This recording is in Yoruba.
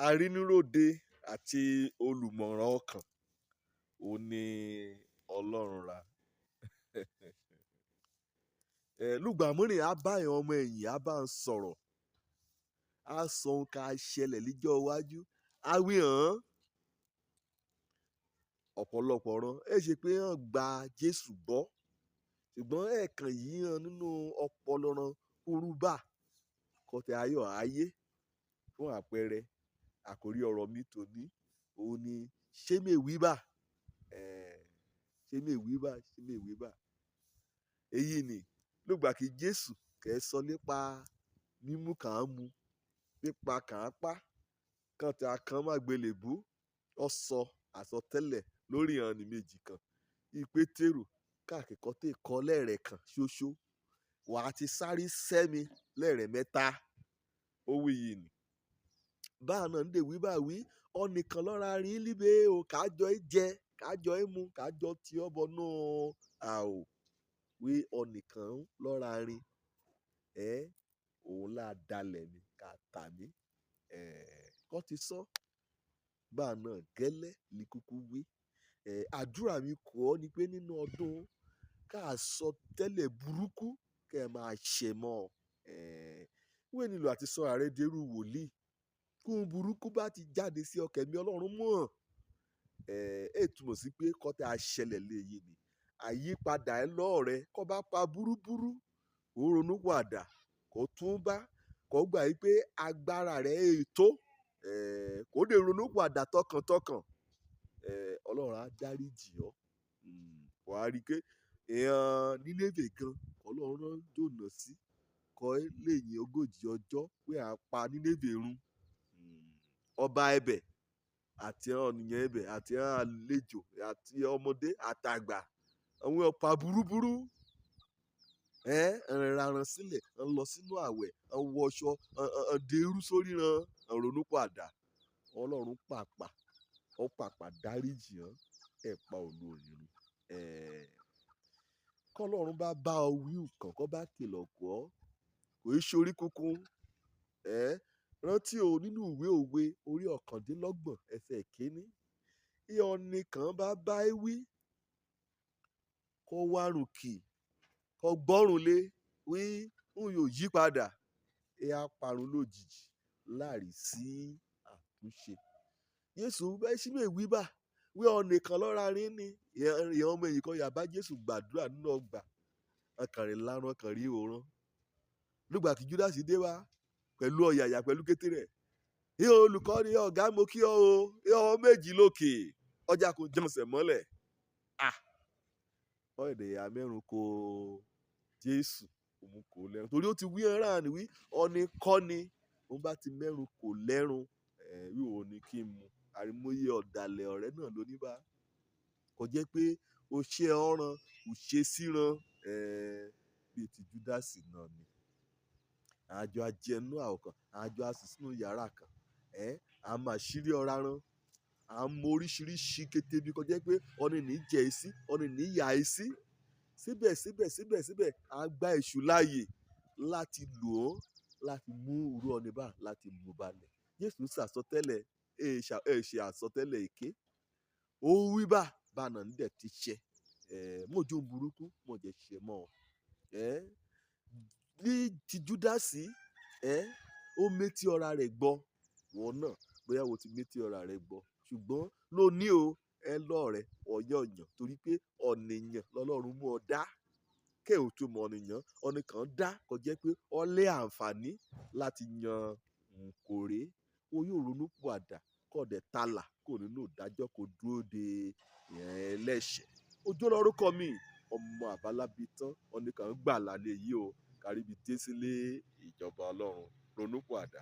Arínúróde àti olùmọ̀ràn ọkàn òun ni Ọlọ́run ra. Lùgbàmírìn á bá ìran ọmọ ẹ̀yìn, á bá ń sọ̀rọ̀, á sọ ohun ká ṣẹlẹ̀ níjọ́ iwájú, á wí hàn án. Ọ̀pọ̀lọpọ̀ ran é ṣe pé hàn gba Jésù gbọ́, ṣùgbọ́n ẹ̀ẹ̀kan yìí hàn nínú ọpọlọ ran kúrúbà kọtẹ ayọ̀ ayé. Fún àpẹẹrẹ, àkórí ọ̀rọ̀ mi tòní òun ni ṣé mèwíbà, ṣé mèwíbà, ṣé mèwíbà. Èyí ni lùgbà kí Jésù kẹ́ sọ nípa mímú kàn án mu, nípa kàn án pa, kàn tí a kàn má gbélébú, ó sọ àsọtẹ́lẹ̀ lórí ìhànnì méjì kan. Bí Pétérù káàkiri tè kọ́ lẹ́ẹ̀rẹ̀ kan ṣoṣo, wà á ti sáré sẹ́mi lẹ́ẹ̀rẹ̀ mẹ́ta. Ó wí yìí ni. Báà náà ń dè wí bá wí, ọ̀nìkan lọ́ra rí líbe o, kájọ ẹ jẹ, kájọ ẹ mu, kájọ tí ọ bọnú àò. Wí ọ̀nìkan lọ́ra rí, ẹ́, òun lá dalẹ̀ mi, ká tà mí. Kọ́ ti sọ. Báà náà gẹ́lẹ́ ní kúkú wí. Àdúrà mi kọ́ ọ ni pé nínú ọdún ká sọ tẹ́lẹ̀ burúkú kẹ́ ẹ máa ṣe mọ́ ọ. Wé nílò àti sọ ààrẹ dérú wòlíì. Kóhun burúkú bá ti jáde sí ọkàn ẹ̀mí Ọlọ́run mọ́. Ẹ túmọ̀ sí pé kọ́ tí a ṣẹlẹ̀ lé yìí ni. Àyípadà ẹ lọ́ọ̀rẹ́ rẹ kó bá pa búrúbúrú, kó ronú pàdà, kó tún bá, kó gbà wípé agbára rẹ̀ ètò, kó lè ronú pàdà tọkàntọkàn. Ọlọ́run á dáríjì ọ́. Wà á rí pé èèyàn Nínéfè gan, Ọlọ́run rán Jónà sí, kọ́ lẹ́yìn 40 ọjọ́ pé a pa Nínéfè run. Ọba ẹbẹ̀ àti ọ̀nìyàn ẹbẹ̀ àti àlejò àti ọmọdé àtàgbà, àwọn ọ̀pá búrúbúrú, ń raran sílẹ̀, ń lọ sínú àwẹ̀, ń wọṣọ, ń dẹrú sórí ran, ń ronú pàdà. Ọlọ́run pàpà, ó pàpà dáríjì ọ́n, ẹ̀ pa òun òní. Kọ́ Ọlọ́run bá bá ọ wí nǹkan, kó bá kìlọ̀ kọ́ ọ, kò í ṣorí kunkun. Rántí o nínú ìwé òwe orí 29 ẹsẹ̀ kìíní. Bí ọ̀nìkan bá bá ẹ wí, kó wárùn kì, kó gbọ́rùn lé, wí ń yóò yí padà, ẹ á parun lójijì láìsí àtúnṣe. Jésù bẹ́ sí mèwí bá, wí ọ̀nìkan lọ́ra rí ni. Ìyẹn ọmọ èyí kan yà bá Jésù gbàdúrà nínú ọgbà. Ọkàn rẹ̀ lárun, ọkàn rí òórùn. Nígbà tí Júdásì dé wá pẹ̀lú ọ̀yàyà pẹ̀lú kété rẹ̀. Ìyẹn olùkọ́ ni ọ̀gá mo kí ọ o, ìyẹn ọmọ méjì lókè, ọjà kò jọ̀sẹ̀ mọ́lẹ̀. Ah! Ọ̀dẹ̀ ìyá mẹ́rùn kò Jésù, òun kò lẹ́run. Torí ó ti wí ẹran àní wí, ọ̀nì kọ́ ni, òun bá ti mẹ́rùn kò lẹ́run, wí òun ni kí n mu. Àìmọye ọ̀dàlẹ̀ ọ̀rẹ́ náà ló ní bá. Kò jẹ́ pé o ṣe ọ̀ràn, ò ṣe síran, bíi ti Júdásì náà ni. Àjọ ajẹnú àwọ̀kàn, àjọ asùn sínú yàrá kan, a máa ṣírí ọ̀ra rán. A mọ oríṣiríṣi kété bí kò jẹ́ pé ọ̀nì ní jẹ ẹ́ sí, ọ̀nì ní yà ẹ́ sí. Síbẹ̀, síbẹ̀, síbẹ̀, síbẹ̀, a gba èṣù láàyè láti lò ó, láti mú irú ọ̀nì bá, láti mú balẹ̀. Jésù sàsọtẹ́lẹ̀, ẹ ṣe àsọtẹ́lẹ̀ èké. Ó wí bá, bá náà ń dẹ̀ ti ṣẹ. Mọ̀jú burúkú, mọ̀ jẹ́ ṣe mọ́ ọ. Ní ti Júdásì, ó métí ọ̀ra rẹ̀ gbọ́. Wọ́n náà, bóyá o ti métí ọ̀ra rẹ̀ gbọ́. Ṣùgbọ́n lóní o, ẹ lọ́ọ̀rẹ́, ọ̀yọ́ yàn torí pé ọ̀nìyàn lọ́lọ́run mú ọ dá. Kẹ́ ò tó mọ ọ̀nìyàn, ọ̀nìkan dá kò jẹ́ pé ọ lé àǹfààní láti yan nkòrè. Ó yóò ronú pàdà kó dẹ̀ tálà kó nínú ìdájọ́ kó dúró de ẹlẹ́ṣẹ̀. Ojú lórúkọ mi, ọmọ àbálábí tán, ọ̀nìkan gbà lálẹ́ yìí o. Káríbi dé sílé ìjọba Ọlọ́run, ronú pàdà.